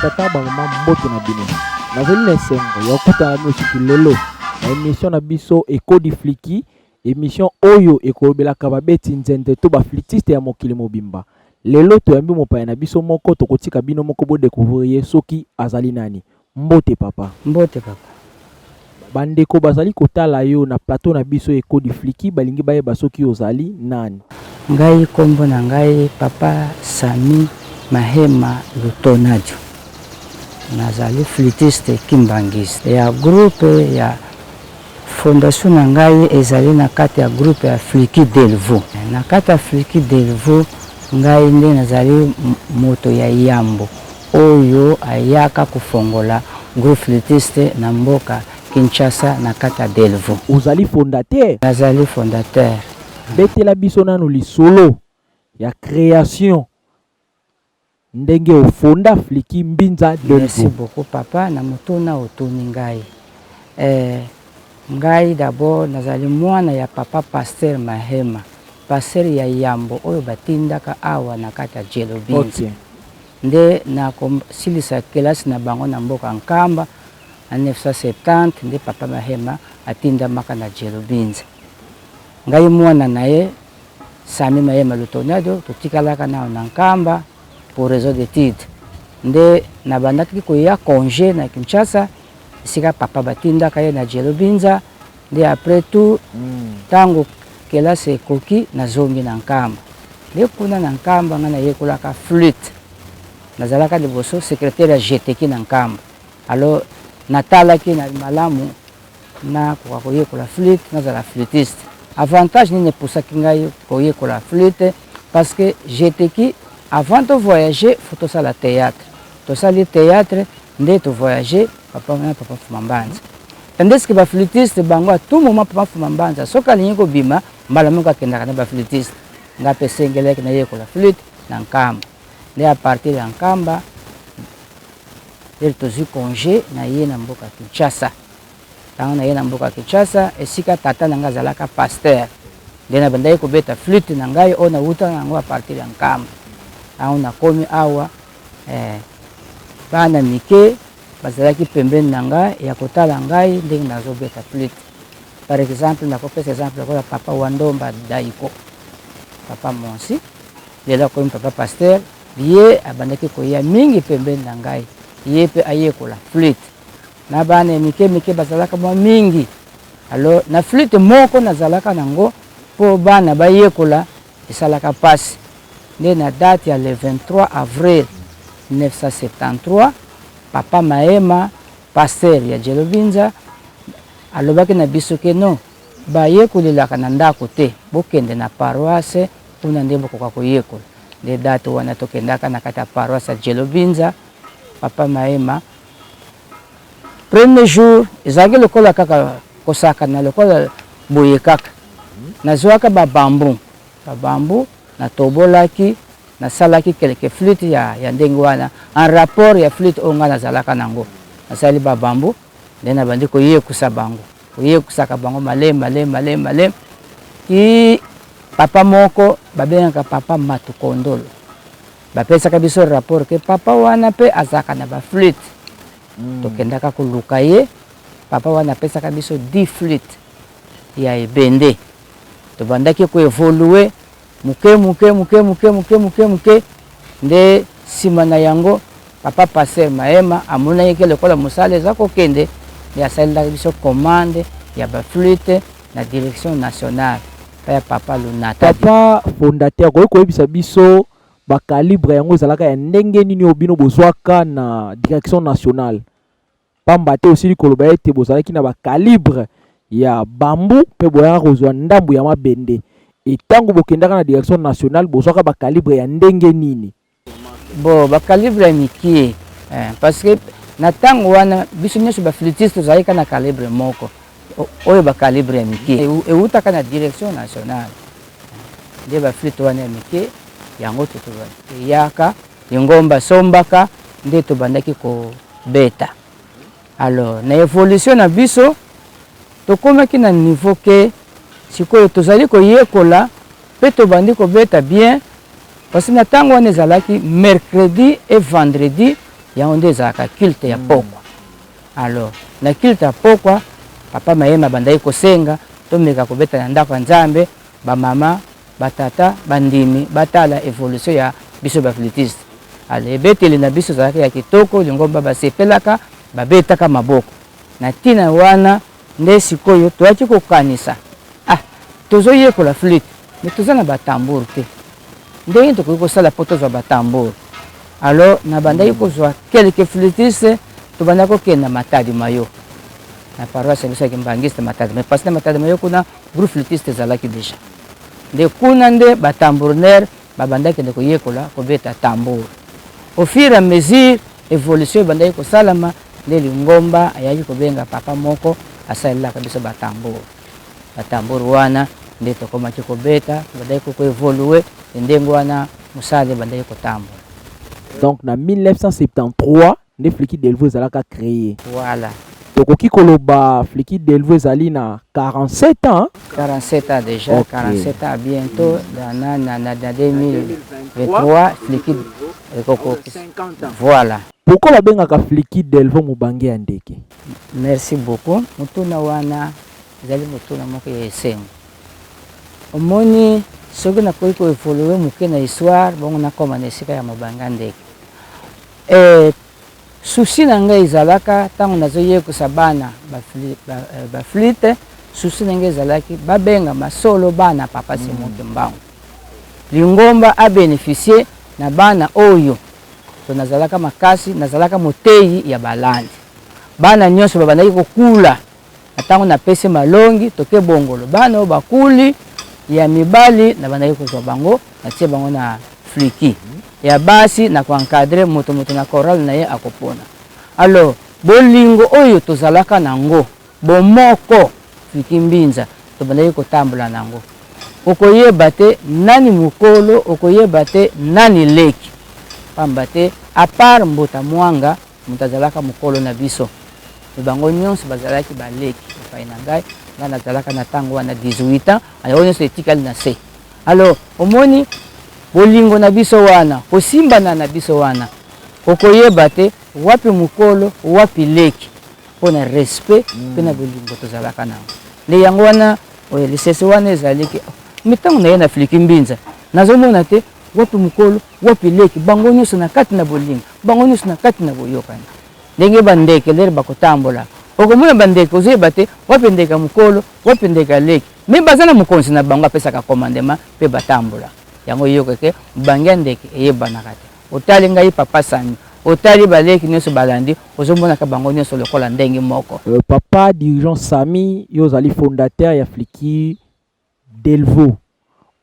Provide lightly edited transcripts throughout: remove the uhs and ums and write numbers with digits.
Batata, bamama, mbote na bino. Nazali na esengo ya kokutana na bino lisusu lelo na emission na biso Ekodi Fliki, emission oyo ekolobelaka babeti nzenze to ba flûtiste ya mokili mobimba. Lelo toyambi mopaya na biso moko, tokotika bino moko bo decouvrir ye soki azali nani. Mbote papa. Mbote papa. Bandeko bazali kotala yo na plateau na biso Ekodi Fliki, balingi bayeba soki ozali nani. Ngai kombo na ngai papa Samy Mahema Lutonadio. Nazali flûtiste kimbanguiste ya groupe ya fondation na ngai ezali na kati ya groupe ya Fliki Delvaux. Na kati ya Fliki Delvaux ngai nde nazali moto ya yambo oyo ayaka kofongola groupe flûtiste na mboka Kinshasa na kati ya Delvaux. Ozali fondateur? Nazali fondateur. Betela biso nanu lisolo ya creation ndenge ofonda Fliki Mbinza Merci Delvaux. beaucoup papa na motuna otuni ngai. Eh, ngai d'abord nazali mwana ya papa pasteur Mahema, pasteur ya yambo oyo batindaka awa na kati ya Djelo Binza. Okay. Nde nakosilisa kelasi na bango na mboka Nkamba na 1970 nde papa Mahema atindamaka na Djelo Binza. Ngai mwana na ye Samy Mayema Lutonado totikalaka nano na Nkamba pour raison d'etude. Nde nabandaki koya conge na Kinshasa esika papa batindaka ye na Djelo Binza. Nde après tout tango kelasi ekoki nazongi na Nkamba. Nde kuna na Nkamba ngai nayekolaka flûte. Nazalaka liboso secretaire ya GTQ na Nkamba. Alors natalaki na malamu nakoka koyekola flûte, nazala flûtiste. Avantage nini epusaki ngai koyekola flûte? Parce que GTQ avant to voyager faut tosala théâtre. Tosali théâtre nde to voyager papa na papa Fuma Mbanza. Tandis que ba flûtiste bango à tout moment papa Fuma Mbanza soki alingi kobima mbala moko akendaka na ba flûtiste. Nga pe esengelaki nayekola flûte na Nkamba. Nde à partir ya Nkamba nde tozwi conge na ye na mboka Kinshasa. Tango na ye na mboka Kinshasa esika tata na ngai azalaka pasteur, nde nabandaki kobeta flûte na ngai oyo nawuta na yango à partir ya Nkamba. Tango nakomi awa eh, bana mike bazalaki pembeni na ngai ya kotala ngai ndenge nazobeta flûte. Par exemple nakopesa exemple lokola papa Wandomba Daiko, papa Monsi, lelo akomi papa pasteur, ye abandaki koya mingi pembeni na ngai, ye pe ayekola flûte. Na bana ya mike mike bazalaka mwa mingi, alors na flûte moko nazalaka nango po bana bayekola esalaka pasi. Nde na date ya le 23 avril 1973 papa Mahema pasteur ya Djelo Binza alobaki na biso ke non, bayekolelaka na ndako te, bokende na paroisse kuna nde bokoka koyekola. Nde date wana tokendaka na kati ya paroisse ya Djelo Binza, papa Mahema premier jour ezalaki lokola kaka kosakana, lokola boye kaka. Nazuaka ba bambou, ba bambou natobolaki, nasalaki quelques flûtes ya, ya ndenge wana en rapport ya flûte oyo ngai nazalaka nango. Nasali ba bambou nde nabandi koyekusa bango, koyekusaka bango malemi malemi malemi malemi ti papa moko babengaka papa Matukondolo bapesaka biso rapport ke papa wana pe azalaka na ba flûte. Tokendaka koluka ye, papa wana apesaka biso 10 flûtes ya ebende. Tobandaki ko evoluer moke moke moke moke moke moke moke, nde sima na yango papa pasteur Mahema amonaki ke lokola mosala eza kokende, nde asalelaki biso commande ya ba flûtes na direction nationale epai ya papa Lunata. Papa fondateur, okoki koyebisa biso ba calibre yango ezalaka ya ndenge nini oyo bino bozwaka na direction nationale? Pamba te osili koloba ete bozalaki na ba calibre ya bambu mpe boyaka kozwa ndambu ya mabende. E tango bokendaka na direction nationale bozwaka ba calibre ya ndenge nini? Bon, ba calibre ya mikie eh, parce que na tango wana biso nyonso ba flûtiste tozalaki kaka na calibre moko, oyo ba calibre ya mikie ewutaka na direction nationale, nde ba flûte wana ya mike yango eyaka lingomba asombaka nde tobandaki kobeta. Alors na evolution na biso tokomaki na niveau ke sikoyo tozali koyekola pe tobandi kobeta bien, parce que na tango wana ezalaki mercredi et vendredi. Yango nde ezalaka culte ya pokwa. Alors na culte ya pokwa, papa Mayema abandaki kosenga tomeka kobeta na ndako ya Nzambe, ba mama, ba tata, bandimi batala evolution ya biso ba flûtiste. Alors ebeteli na biso ezalaki ya kitoko, lingomba basepelaka, babetaka maboko. Na tina wana nde sikoyo toyaki kokanisa, ah tozoyekola flûte mais toza na ba tambour te, ndenge nini tokoki kosala mpo tozwa ba tambour? Alors nabandaki kozwa quelques flûtistes, tobandaki kokende na Matadi Mayo, na paroisse ya biso ya Kimbanguiste Matadi Mayo, parce que na Matadi Mayo kuna groupe flûtiste ezalaki dejà. Nde kuna nde ba tambourinaires babandaki kende koyekola kobeta tambour. Au fur et à mesure evolution ebandaki kosalama, nde lingomba ayaki kobenga papa moko asalelaka biso ba tambour. Ba tambour wana nde tokomaki kobeta, tobandaki ko evoluer, ndenge wana mosala ebandaki kotambola. Donc na 1973 nde Flicky Delvaux ezalaka créé. Voilà. Tokoki koloba Flicky Delvaux ezali na 47 ans. 47 ans déjà, okay. 47 ans bientôt na na na 2023 Flicky ekoko Voilà. Pourquoi babengaka Flicky Delvaux mobange ya ndeke? Merci beaucoup. Motuna wana ezali motuna moko ya esengo. Omoni soki nakoki ko evoluer moke na histoire bongo nakoma na esika ya mobange ya ndeke. Eh, souci na ngai ezalaka ntango nazoyekosa bana ba flûte, souci na ngai ezalaki babengama solo bana papa Simon Kimbangu. Lingomba a beneficier na bana oyo. To nazalaka makasi, nazalaka moteyi ya balandi. Bana nyonso babandaki kokula. Na ntango napesi malongi, toke bongolo. Bana oyo bakuli ya mibali nabandaki kozwa bango, natie bango na fliki. Ya basi na ko encadrer moto moto na chorale na ye akopona. Alors bolingo oyo tozalaka na ngo, bomoko fliki mbinza tobandaki kotambola na ngo. Okoyeba te nani mokolo, okoyeba te nani leki. Pamba te à part Mbuta Mwanga moto azalaka mokolo na biso, mais bango nionso bazalaki ba leki epayi na ngai. Ngai nazalaka na tango wana 18 ans, yango nionso etikali na se. Alors omoni bolingo na biso wana, kosimbana na biso wana, okoyeba te wapi mokolo wapi leki, mpo na respect mpe na bolingo tozalaka na yango. Nde yango wana oyo lisese wana ezali ke mais tango naye na Fliki Mbinza nazomona te wapi mokolo wapi leki, bango nionso na kati na bolingo, bango nionso na kati na boyokani. Ndenge ba ndeke lere bakotambola, okomona ba ndeke ozoyeba te wapi ndeke ya mokolo wapi ndeke ya leki, mais baza na mokonzi na bango apesaka commandement mpe batambola. Yango yoka ke mobange ya ndeke eyebanaka te. Otali ngai papa Samy, otali baleki nionso balandi, ozomonaka bango nionso lokola ndenge moko. Papa dirigeant Samy, yo ozali fondateur ya Flicky Delvaux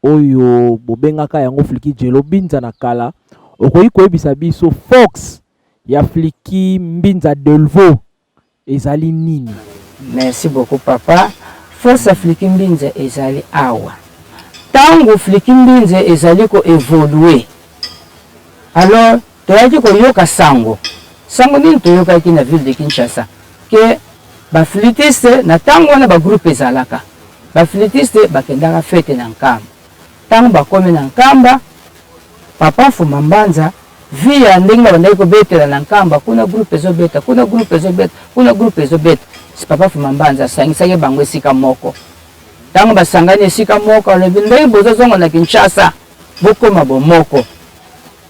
oyo bobengaka yango Flicky Djelo Binza na kala, okoki koyebisa biso force ya Flicky Mbinza Delvaux ezali nini? Merci beaucoup papa. Force ya Flicky Mbinza ezali awa. Tango Flicky Mbinza ezali ko evoluer, alors toyaki koyoka sango. Sango nini toyokaki na ville de Kinshasa? Que ba flûtistes na tango wana ba groupe ezalaka. Ba flûtistes bakendaka fete na Nkamba. Tango bakomi na Nkamba, papa Fuma Mbanza vie ya ndenge babandaki kobetela na Nkamba, kuna groupe ezobeta, kuna groupe ezobeta, kuna groupe ezobeta. Papa Fuma Mbanza asangisaki bango esika moko. Tango basangani esika moko, alobi ndenge bozozonga na Kinshasa, bokoma bomoko.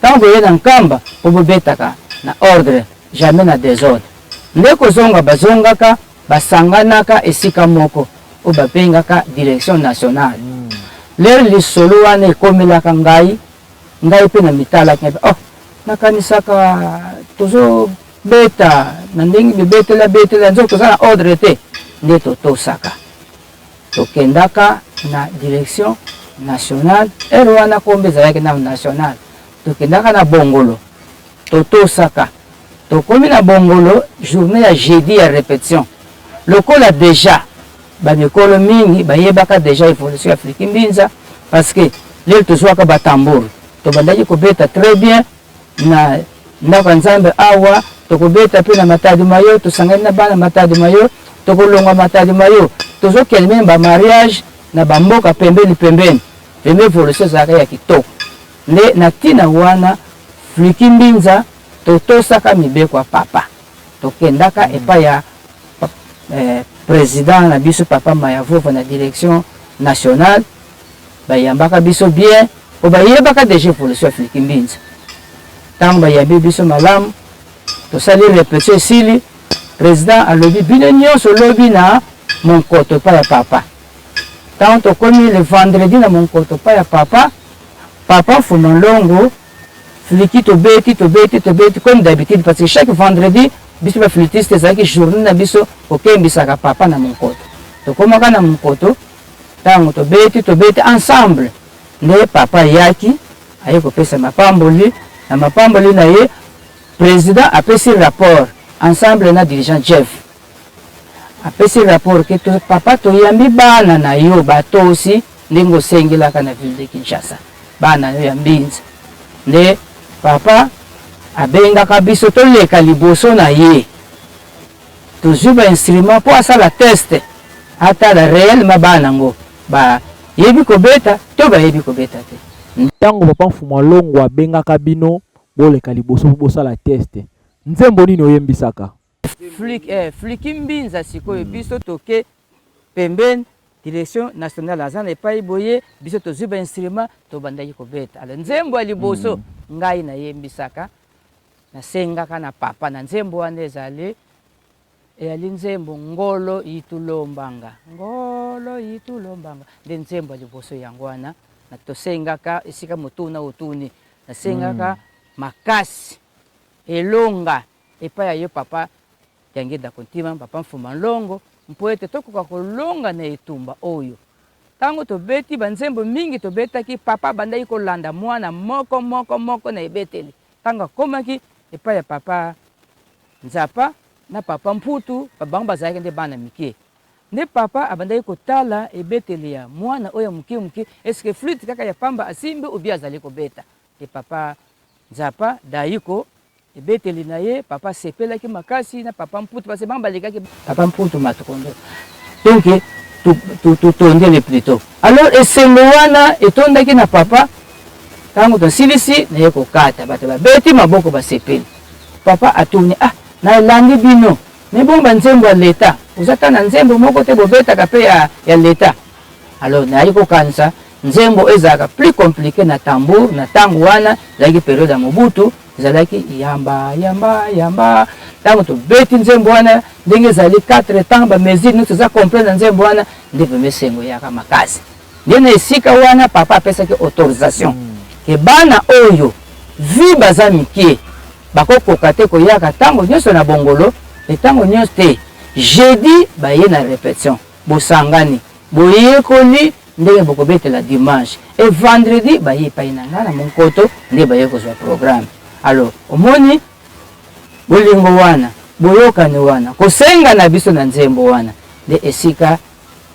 Tango boye na Nkamba, po bobetaka na ordre, jamais na desordre. Nde kozonga bazongaka, basanganaka esika moko oyo babengaka direction nationale. Lere lisolo wana ekomelaka ngai, ngai pe namitalaki, ngai pe oh, nakanisaka tozobeta na ndenge bibetela betela, nzoka toza na ordre te. Nde totosaka, tokendaka na direction nationale. Heure wana kombo ezalaki nanu nationale, tokendaka na Bongolo, totosaka. Tokomi na Bongolo journee ya jeudi ya repetition. Lokola dejà ba mikolo mingi bayebaka dejà evolution ya Flicky Mbinza parce que lelo tozuaka ba tambour tobandaki kobeta très bien na ndako ya Nzambe awa, tokobeta pe na Matadi Mayo, tosangani na bana Matadi Mayo, tokolongwa Matadi Mayo tozokende meme ba mariage na ba mboka pembeni pembeni. Vraiment evolution ezalaka ya kitoko. Nde na tina wana Flicky Mbinza. Totosaka mibeko ya papa, tokendaka epai ya president na biso papa Mayavova na direction nationale, bayambaka biso bien po bayebaka dejà evolution ya Fliki Mbinza. Tango bayambi biso malamu, tosali repetition esili, president alobi bino nionso lobi na Monkoto epai ya papa. Tango tokomi le vendredi na Monkoto epai ya papa, papa Mfuma Nlongo Fliki tobeti tobeti tobeti comme d'habitude parce que chaque vendredi biso ba flûtiste ezalaki journée na biso kokembisaka papa na monkoto. Tokomaka na monkoto tango tobeti tobeti ensemble nde papa ayaki aye kopesa mapamboli na mapamboli na ye president apesi rapport ensemble na dirigeant Jeff apesi rapport ke to, papa toyambi bana na yo batosi ndenge osengelaka na ville de Kinshasa. Bana yo ya mbinza nde papa abengaka biso toleka liboso na ye tozwi ba instrument mpo asala test atala reellement bana yango bayebi kobeta to bayebi kobeta te. Tango papa Mfumua Longo abengaka bino boleka liboso mpo bosala test, nzembo nini oyembisaka? Fliki mbinza sikoyo biso toke pembeni Direction nationale aza na epai boye, biso tozui ba instruments tobandaki kobeta. Alors nzembo ya liboso ngai nayembisaka, nasengaka na papa na nzembo wana ezali eyali nzembo Ngolo Yitulombanga, Ngolo Yitulombanga nde nzembo ya liboso yango wana na tosengaka esika motuna otuni, nasengaka makasi elonga epai ya yo papa Diangienda Kuntima, Papa Mfuma Nlongo, mpo ete tokoka kolonga na etumba oyo. Tango tobeti ba nzembo mingi tobetaki, Papa abandaki kolanda mwana moko moko moko na ebeteli. Tango akomaki epai ya Papa Nzapa na Papa Mputu, bango bazalaki nde bana mike. Nde Papa abandaki kotala ebeteli ya mwana oyo ya moke moke, est ce que flute kaka ya pamba asimbi ou bien azali kobeta. Nde Papa Nzapa, Daiko, Ebeteli na ye papa asepelaki makasi na papa Mputu parce que bango balekaki papa Mputu matokondo donc totondele plutot alors esengo wana etondaki na papa tango tosilisi naye kokata bato babeti maboko basepeli papa atuni ah nalandi bino me bongo banzembo ya leta oza ata na nzembo moko te bobetaka pe ya, ya leta alors nayaki kokanisa Nzembo oyo ezalaka plus complique na tambour na tango wana ezalaki periode ya Mobutu ezalaki yamba yamba yamba tango tobeti nzembo wana ndenge ezali 4 temps ba mesure nionso eza complet na nzembo wana nde vraiment esengo eyaka makasi nde na esika wana papa apesaki autorisation ke bana oyo vu baza mikie bakokoka te koyaka tango nionso na bongolo pe tango nionso te jeudi baye na repetition bosangani Boyekoli ndenge bokobetela dimanche et vendredi baye epai na nga na monkoto nde baye kozwa programme. Alors omoni bolingo wana, boyokani wana, kosenga na biso na nzembo wana nde esika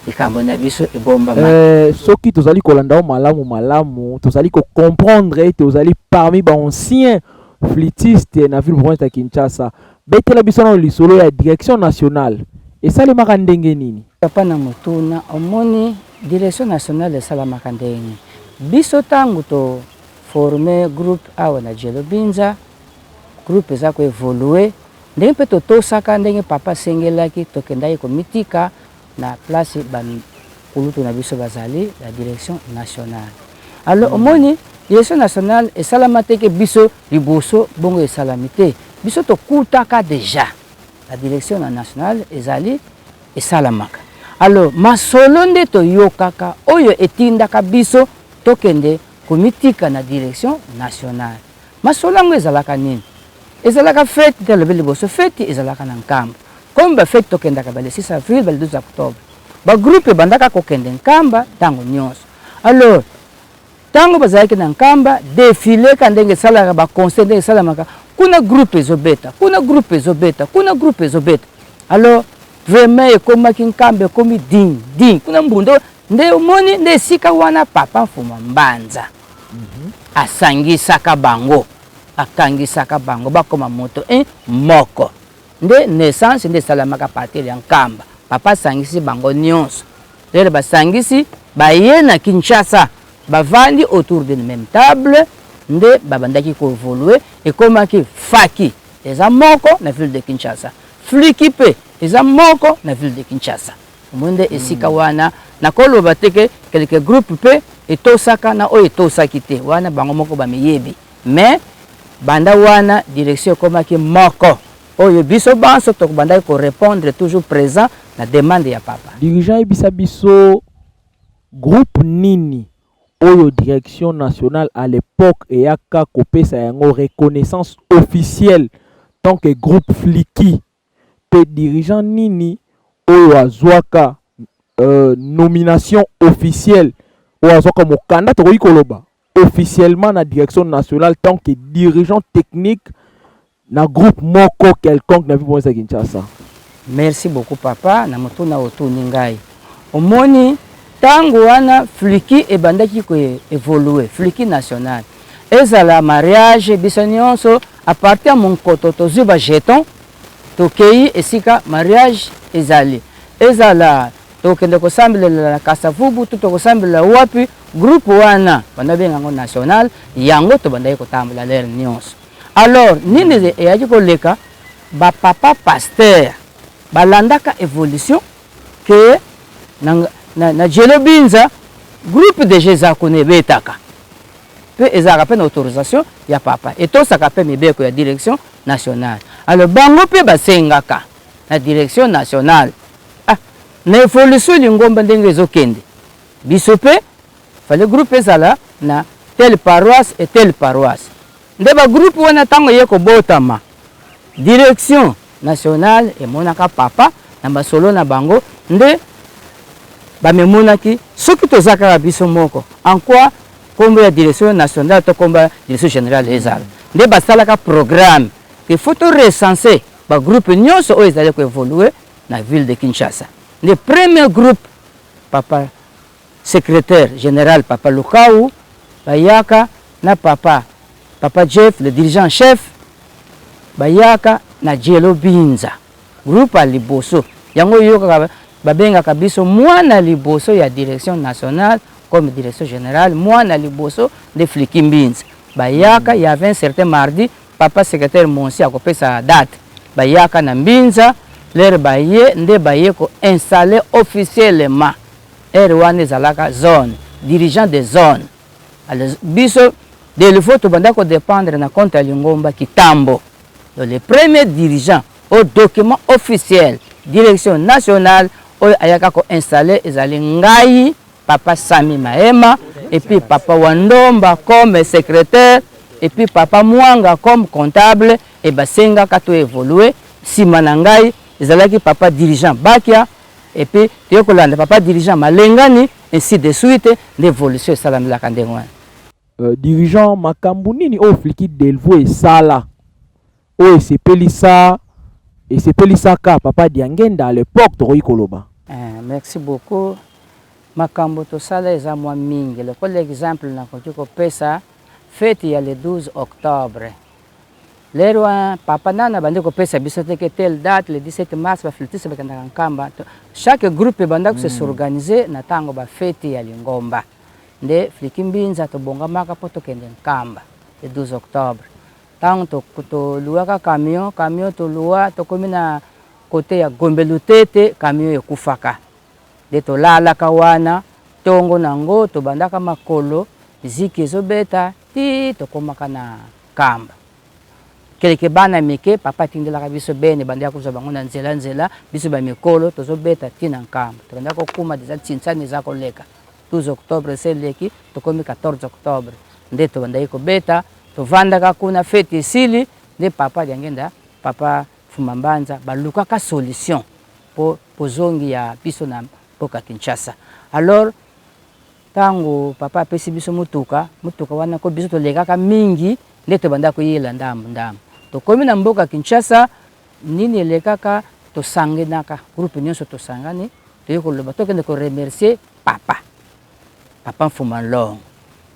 likambo na biso ebombamaki. Eh, soki tozali kolanda yo malamu malamu, tozali ko comprendre ete ozali parmi ba anciens flûtistes na ville province ya Kinshasa. Betela biso nano lisolo ya direction nationale esalemaka ndenge nini? Papa na motuna omoni direction nationale esalamaka ndenge nini? Biso tangu to forme groupe awa na Djelo Binza, groupe eza ko evoluer ndenge pe totosaka ndenge papa asengelaki tokendaki komitika na place ba kulutu na biso bazali la direction nationale. Alors omoni direction nationale esalama te ke biso liboso bongo esalami te, biso tokutaka dejà la direction nationale ezali esalamaka. Alors masolo nde toyokaka oyo etindaka biso tokende komitika na direction nationale. Masolo yango ezalaka nini? Ezalaka feti, nde nalobi liboso, feti ezalaka na Nkamba. Comme ba feti tokendaka ba le 6 avril, ba le 12 octobre. Ba groupe ebandaka kokende Nkamba tango nionso. Alors tango bazalaki na Nkamba, defile ka ndenge esalaka, ba concert ndenge esalamaka, kuna groupe ezobeta, kuna groupe ezobeta, kuna groupe ezobeta. Alors vraiment ekomaki Nkamba ekomi ding ding, kuna mbunda nde omoni nde esika wana papa Mfuma Mbanza asangisaka bango, akangisaka bango bakoma moto e moko. Nde naissance nde esalamaka a partir ya Nkamba. Papa asangisi bango nionso. Lelo basangisi baye na Kinshasa, bavandi autour d'une meme table. Nde babandaki ko evoluer, ekomaki Faki eza moko na ville de Kinshasa, Fliki mpe eza moko na ville de Kinshasa. Omoni nde esika wana nakoloba te ke quelque groupe mpe etosaka na oyo etosaki te, wana bango moko bamiyebi. Mais banda wana direction ekomaki moko oyo biso banso tokobandaki ko repondre toujours present na demande ya papa. Dirigeant yebisa biso groupe nini oyo direction nationale à l'epoque eyaka kopesa yango reconnaissance officielle tant que groupe Fliki mpe dirigeant nini oyo azwaka nomination officielle, oyo azwaka mokanda, tokoki koloba officiellement na direction nationale tant que dirigeant technique na groupe moko quelconque na ville province ya Kinshasa? Merci beaucoup, papa, na motuna otuni ngai. Omoni, ntango wana Fliki ebandaki koévoluer, Fliki national, ezala mariage, biso nyonso à partir ya Monkoto tozwi bajeton, tokei esika mariage ezali, ezala tokende kosambelela na Kasavubu to tokosambelela wapi, groupe wana banda benga yango national, yango tobandaki kotambola l'heure nyonso. Alors nini eyaki koleka? Bapapa pasteur balandaka évolution ke na Djelo Binza groupe déjà eza kuna, ebetaka mpe ezalaka mpe na autorisation ya papa, etosaka mpe mibeko ya direction nationale. Alors bango mpe basengaka na direction nationale: ah, na évolution lingomba ndenge ezokende, biso mpe fallait groupe ezala na telle paroisse et telle paroisse. Nde bagroupe wana ntango ye kobotama, direction nationale emonaka papa na masolo na bango, nde bamemonaki soki toza kaka biso moko, en quoi nkombo ya direction nationale to nkombo ya direction générale ezala. Nde basalaka programme il faut to recenser bagroupe nyonso oyo ezali koévoluer na ville de Kinshasa. Nde premier groupe, papa secrétaire général, papa Lukau, bayaka na papa Jeff, le dirigeant chef, bayaka na Djelo Binza, groupe ya liboso. Yango oyokaka babengaka biso mwana liboso ya direction nationale comme direction générale, mwana liboso nde Fliki Mbinza. Bayaka ya avait un certain mardi, papa secrétaire Monsi akopesa date, bayaka na Mbinza. L'heure baye, nde baye koinstaller officiellement. Heure wana ezalaka zone, dirigeant de zone. Alors, biso Delvaux tobanda kodépendre na compte ya lingomba Kitambo. Donc le premier dirigeant au document officiel direction nationale oyo ayaka koinstaller ezali ngai, papa Sami Mahema, et puis papa Wandomba comme secrétaire, et puis papa Mwanga comme comptable. E basengaka to évoluer. Nsima na ngai ezalaki papa dirigeant Bakia, et puis toye kolanda papa dirigeant Malengani, ainsi de suite. Nde évolution esalamelaka ndenge wana. Dirigeant, makambo nini oyo Fliki Delvaux esala oyo esepelisaka papa Diangenda à l'époque, tokoki koloba? Merci beaucoup. Makambo tosala eza mwa mingi. Lokola exemple nakoki kopesa, fête ya le 12 octobre. Lero wana papa nana bandi kopesa biso te ke telle date, le 17 mars, baflûtistes bakendaka Nkamba. Chaque groupe ebanda kose s'organiser na ntango bafête ya lingomba. Nde Fliki Mbinza tobongamaka mpo tokende Nkamba le 12 octobre. Ntango toluwaka camion, camion toluwa, tokomi na kote ya Gombe Lutete, camion ekufaka, nde tolalaka wana. Ntongo nango tobandaka makolo, miziki ezobeta ti tokomaka na Nkamba. Keleke bana mike, papa atindelaka biso bene, bandaka kozwa bango na nzela nzela. Biso bamikolo tozobeta ti na Nkamba, tobandaka kokuma deja, ntinsani eza koleka. 12 octobre se eleki, tokomi 14 octobre, nde tobandaki kobeta. Tovandaka kuna, fête esili, nde papa Diangenda, papa Fuma Mbanza balukaka solution mpo bozongi ya biso na mboka Kinshasa. Alors ntango papa apesi biso motuka, motuka wana ko biso tolekaka mingi, nde tobanda koyela ndambu ndambu. Tokomi na mboka Kinshasa, nini elekaka? Tosangenaka groupe nyonso, tosangani, toyei koloba tokende koremercier papa Mfuma Nlongo.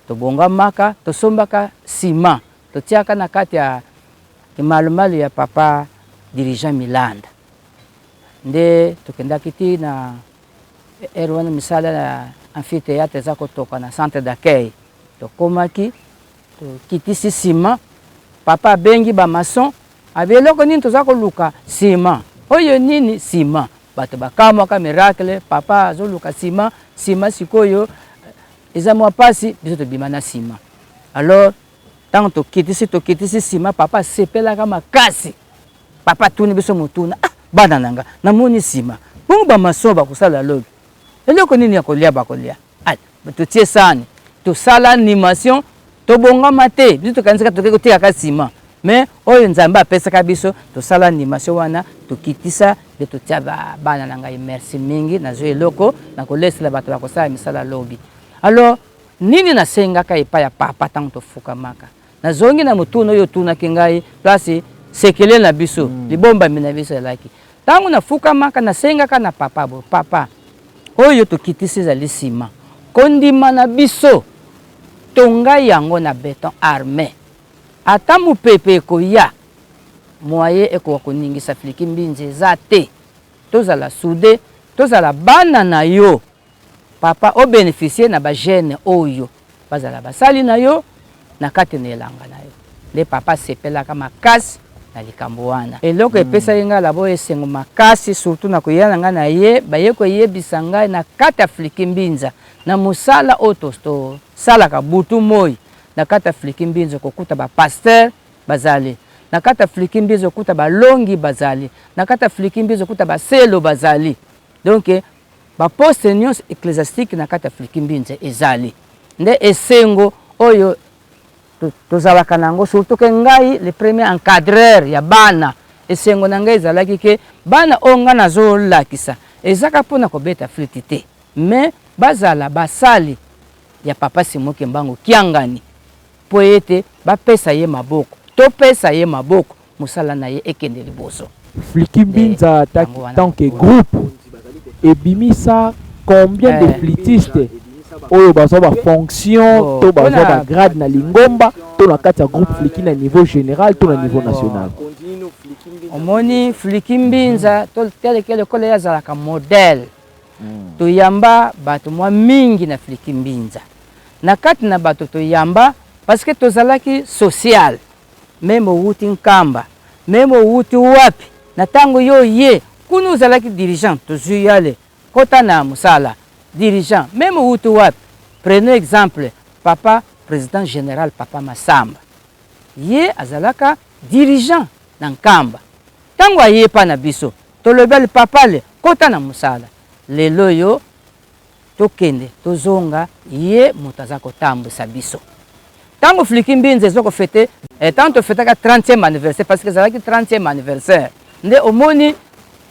Tobongamaka, tosombaka ciment, totiaka na kati ya malumalu ya papa dirigeant Milanda. Nde tokendaki ti na heure wana misala ya amphithéâtre eza kotoka na centre d'accueil. Tokomaki. Tokitisi ciment, papa abengi ba maçon, abi eloko nini toza koluka? Ciment. Oyo nini? Ciment. Bato bakamwaka miracle, papa azoluka ciment, ciment sikoyo eza mwa pasi, biso tobima na ciment. Alors tango tokitisi tokitisi ciment, papa asepelaka makasi. Papa atuni biso motuna, ah bana na nga, namoni ciment, bongo ba maçon bakosala lobi eloko nini ya kolia bakolia? Allez, totie sani, tosala animation, tobongama te, biso tokanisaka toke kotekaka ciment, mais oyo Nzambe apesaka biso, tosala animation wana, tokitisa nde totia bana na ngai. Merci mingi, nazwi eloko nakolesela bato bakosala misala lobi. Alors nini nasengaka epai ya papa ntango tofukamaka? Nazongi na motuna oyo otunaki ngai, place sekele na biso, libombami na biso ezalaki. Ntango nafukamaka, nasengaka na papa bo, papa, oyo tokitisi ezali nsima kondima na biso, tonga yango na beton arme, ata mopepe ekoya moye ekoka koningisa Fliki Mbinzi eza te, tozala soude, tozala bana na yo papa, o beneficier na ba jeune oyo bazala basali na yo na kati na elanga na yo. Nde papa asepelaka makasi na likambo wana. Eloko epesaki ngai labo esengo makasi, surtout na koya na ngai na ye, baye koyebisa ngai na kati ya Fliki Mbinza, na mosala oyo tosalaka butu moi na kati ya Fliki Mbinza, kokuta ba pasteur bazali na kati ya Fliki Mbinza, kokuta balongi bazali na kati ya Fliki Mbinza, kokuta baselo bazali. Donc ba poste nyonso ecclesiastique na kati ya Fliki Mbinza ezali. Nde esengo oyo tozalaka na yango, surtout ke ngai le premier encadreur ya bana, esengo na ngai ezalaki ke bana oyo ngai nazolakisa ezaka mpona kobeta flûte te, mais bazala basali ya papa Simon Kimbangu Kiangani, mpo ete bapesa ye maboko, topesa ye maboko, mosala na ye ekende liboso. Fliki Mbinza tant que groupe ebimisa combien de flûtistes oyo bazwa ba fonction to bazwa ba grade na lingomba to na kati ya groupe Fliki na niveau général to na niveau national? Omoni Fliki Mbinza teleke lokola ye azalaka modèle, toyamba bato mwa mingi na Fliki Mbinza. Na kati na bato toyamba parce que tozalaki social, meme owuti Nkamba, meme owuti wapi, na tango yo ye kuna ozalaki dirigeant, tozwi yale kota na mosala dirigeant, meme owuti wapi. Prenons exemple papa président général papa Massamba, ye azalaka dirigeant na Nkamba. Tango aye pa na biso tolobi ale papa le kota na mosala, lelo yo tokende tozonga, ye moto aza kotambwisa biso. Tango Fliki Mbinza ezo kofete, tango tofetaka 30e anniversaire, parce que ezalaki 30e anniversaire, nde omoni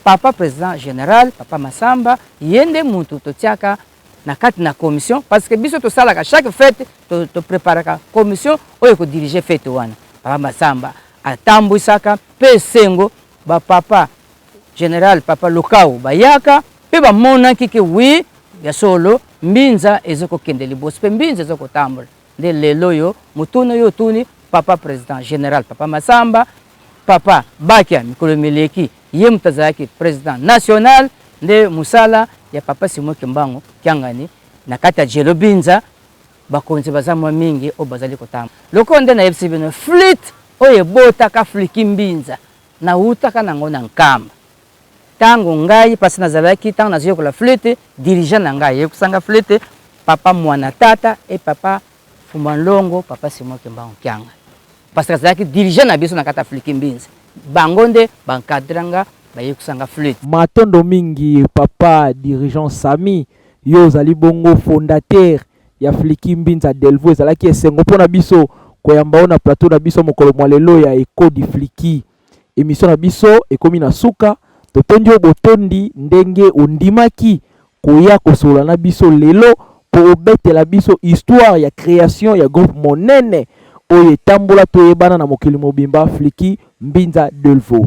papa président général papa Massamba, ye nde mutu totiaka na kati na commission, parce que biso tosalaka chaque fête, to préparaka commission oyo ekodirige fête wana. Papa Massamba atambwisaka pe esengo, ba papa général papa Lukau bayaka pe bamonaki ke oui ya solo Mbinza ezo kokende liboso pe Mbinza ezo kotambola. Nde lelo yo motuna yo otuni papa président général papa Massamba, papa Bakia mikolo mileki ye moto azalaki président national, nde mosala ya papa Simon Kimbangu Kiangani na kati ya Djelo Binza, bakonzi baza mwa mingi oyo bazali kotambola. Lokola nde nayebisi bino flûte oyo ebotaka Fliki Mbinza nawutaka nango na Nkamba. Tango ngai parce nazalaki tango nazoyekola flûte, dirigeant na ngai ayekusanga flûte, papa mwana tata et papa Fumba Nlongo, papa Simon Kimbangu Kianga, parce que azalaki dirigeant na biso na kati ya Fliki Mbinza, bango nde ba encadra nga, bayekusanga flûte. Matondo mingi papa dirigeant Samy, yo ozali bongo fondateur ya Fliki Mbinza Delvaux. Ezalaki esengo mpona biso koyamba yo na plateau na biso mokolo mwa lelo ya Echo du Fliki. Emission na biso ekomi na suka, totondi yo botondi ndenge ondimaki koya kosolola na biso lelo po obetela biso histoire ya création ya groupe monene oyo etambola toyebana na mokili mobimba, Fliki Mbinza Delvaux.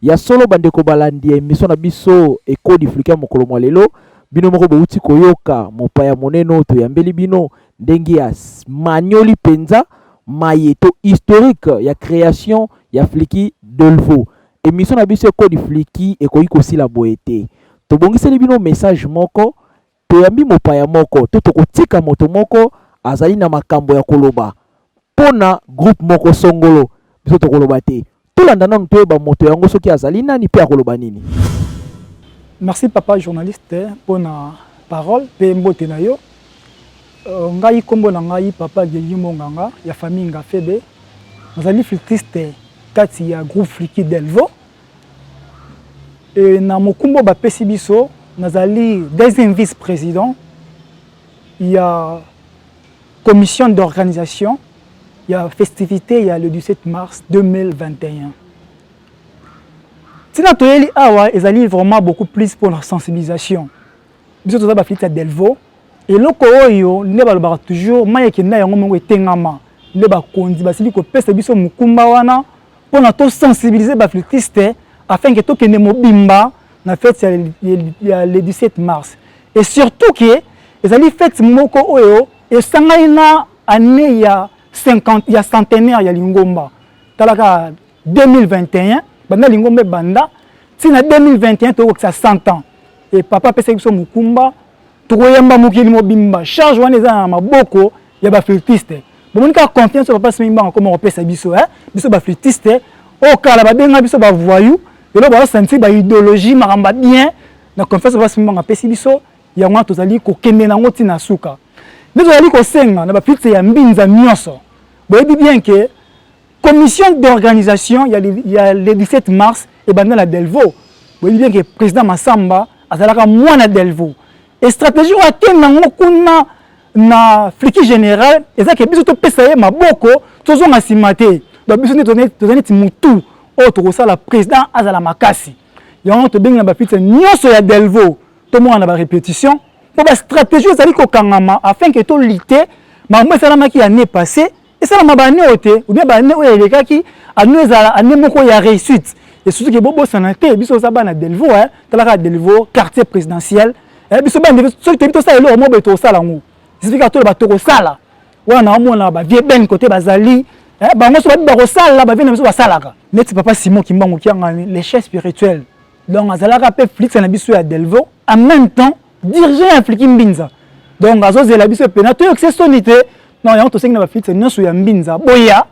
Ya solo bandeko balandi ya emission na biso Echo du Fliki ya mokolo mwa lelo, bino moko bouti koyoka mopaya monene oyo toyambeli bino ndenge ya manioli mpenza maye to historique ya création ya Fliki Delvaux. Emission na biso Echo du Fliki ekoki kosila boye te. Tobongiseli bino message moko, toyambi mopaya moko to tokotika moto moko azali na makambo ya koloba. Mpo na groupe moko songolo, biso tokoloba te. Tolanda nanu toyeba moto yango soki azali nani mpe akoloba nini. Merci papa journaliste pona parole pe mbote na yo. Ngai kombo na ngai papa Gueguy Monganga ya famille Ngafebe. Nazali flûtiste kati ya groupe Fliki Delvaux. Et na mokumba oyo bapesi biso, nazali deuxième vice-president ya Commission d'organisation ya festivite ya le 17 mars 2021. Tina toyeli awa ezali vraiment beaucoup plus pour la sensibilisation. Biso toza ba filles ya Delvaux. Eloko oyo nde balobaka toujours mai ekenda yango moko etengama nde bakonzi basili kopesa biso mokumba wana pona to sensibiliser ba flûtistes afin que tokende mobimba na fete ya le 17 mars et surtout que ezali fete moko oyo esangani na année ya 50 ya centenaire ya lingomba talaka 2021 banda lingomba ebanda ti na 2021 tokokisa 100 ans et papa apesaki biso mokumba Tokoyamba mokili mobimba. Charge wana eza na maboko ya ba flûtiste. Bomoni kaka confiance oyo papa Simon Kimbangu akoma kopesa biso eh? Biso ba flûtiste oyo kala babenga biso ba voyous, lelo bazo sentir ba idéologie makambo ya bien na confiance papa Simon Kimbangu apesi biso, yango wana tozali kokende na yango ti na suka. Nde tozali kosenga na ba flûtiste ya Mbinza nyonso, boyebi bien que Commission d'organisation ya, ya le 17 mars ebanda na Delvaux. Boyebi bien que président Massamba azalaka mwana Delvaux. Et stratégie oyo akenda yango kuna na fliki général eza ke biso topesa ye maboko tozonga nsima te. Donc biso nde toza neti mutu oyo tokosala président azala makasi. Yango tobengi na bafiti nyonso ya Delvaux tomona na ba répétition mpo ba stratégie ezali kokangama afin que to lutter makambo esalamaki année passée Esalama ba annee oyo te ou bien ba annee oyo elekaki, annee oyo ezala annee moko ya reussite et surtout que bobosana te biso toza bana Delvaux hein, tala kaka Delvaux quartier presidentiel eh, biso bana Delvaux soki toyebi tosala eloko moko boye tokosala yango, il suffit kaka toloba tokosala wana naomona ba vieux Ben kote bazali eh, bango soki babi bakosala ba vieux na biso basalaka neti papa Simon Kimbangu Kiangani le chef spirituel donc azalaka pe flix na biso ya Delvaux en même temps dirigeant ya Fliki Mbinza donc azozela biso pena toyokisa soni te non yango tosengi na ba flix nyonso ya Mbinza boya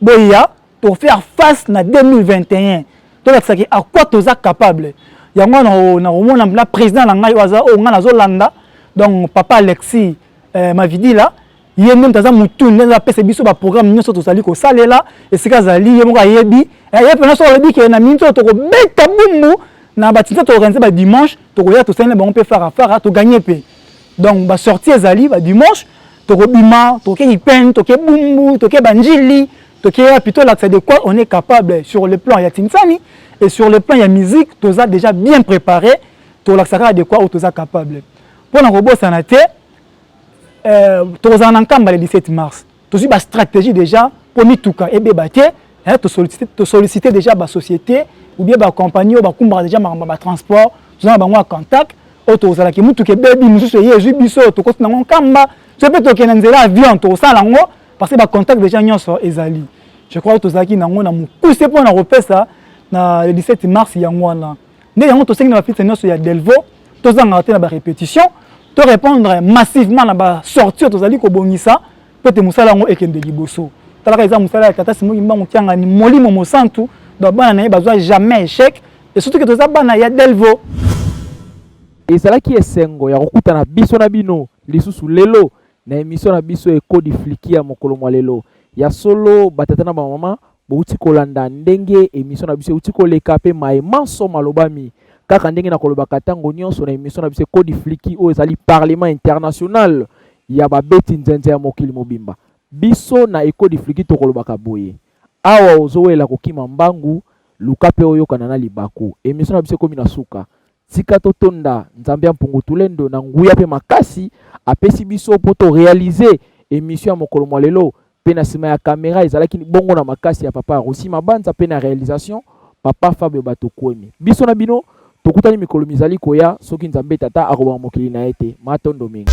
boya to faire face na 2021 tolakisaki à quoi toza capable yango wana nakomona na président na ngai oyo aza oyo ngai nazolanda donc papa Alexis eh, Mavidila ye nde moto aza motu nde apesa biso baprogramme nyonso tozali kosalela esika azali ye moko ayebi eh, ye mpena soki alobi ke na miniti oyo tokobeta bumbu na batinsa toorganize ba dimanche tokoya tosali na bango mpe fara fara toganye mpe donc basortie ezali ba dimanche tokobima toke ipene toke bumbu toke banjili toke wapi tolakisa de quoi on est capable sur le plan ya tinsani et sur le plan ya musique toza déjà bien préparé tolakisa kaka de quoi oyo toza capable mpo na kobosana te Euh, tokozala na Nkamba le 17 mars. Tozwi ba stratégie déjà mpo mituka ebeba te. Hein, tosollicite déjà ba société ou bien ba compagnie oyo bakumbaka déjà makambo ya ba transport. Toza na bango ya contact oyo tokozalaki motuka ebebi mosusu eye ezwi biso tokoti nango Nkamba. Soki mpe tokende na nzela avion tokosala yango parce que ba contact déjà nyonso ezali. Je crois que tozalaki nango na mokuse mpo na kopesa na le 17 mars yango wana. Nde yango tosengi na ba fils nyonso ya Delvaux tozangaka te na ba répétition, to répondre massivement na ba sorties oyo tozali kobongisa mpo ete mosala yango ekende liboso. Talaka eza mosala ya Tata Simon Kimbangu Kiangani, Molimo Mosantu, donc bana na ye bazwa jamais échec et surtout que toza bana ya Delvaux. Ezalaki esengo ya kokutana biso na bino lisusu lelo na emission na biso Ekodi Fliki ya mokolo mwa lelo. Ya solo ba tata na ba mama bowuti kolanda ndenge emission na biso ewuti koleka pe maye manso malobami. Kaka ndenge nakolobaka tango nionso na emission na biso Ekodi Fliki oyo ezali parlement international ya babeti nzenze ya mokili mobimba. Biso na Ekodi Fliki tokolobaka boye, awa ozowelela kokima mbangu, luka pe oyokana na libaku. Emission na biso ekomi na suka. Tika totonda Nzambe ya Mpungu Tulendo na nguya pe makasi apesi biso po to realiser emission ya mokolo mwa lelo pe na sima ya camera ezalaki bongo na makasi ya papa Rossy Mabanza pe na realisation papa Fabio Batokuemi. Biso na bino tokutani mikolo mizali koya soki Nzambe Tata akoboma mokili na ye te. Matondo mingi.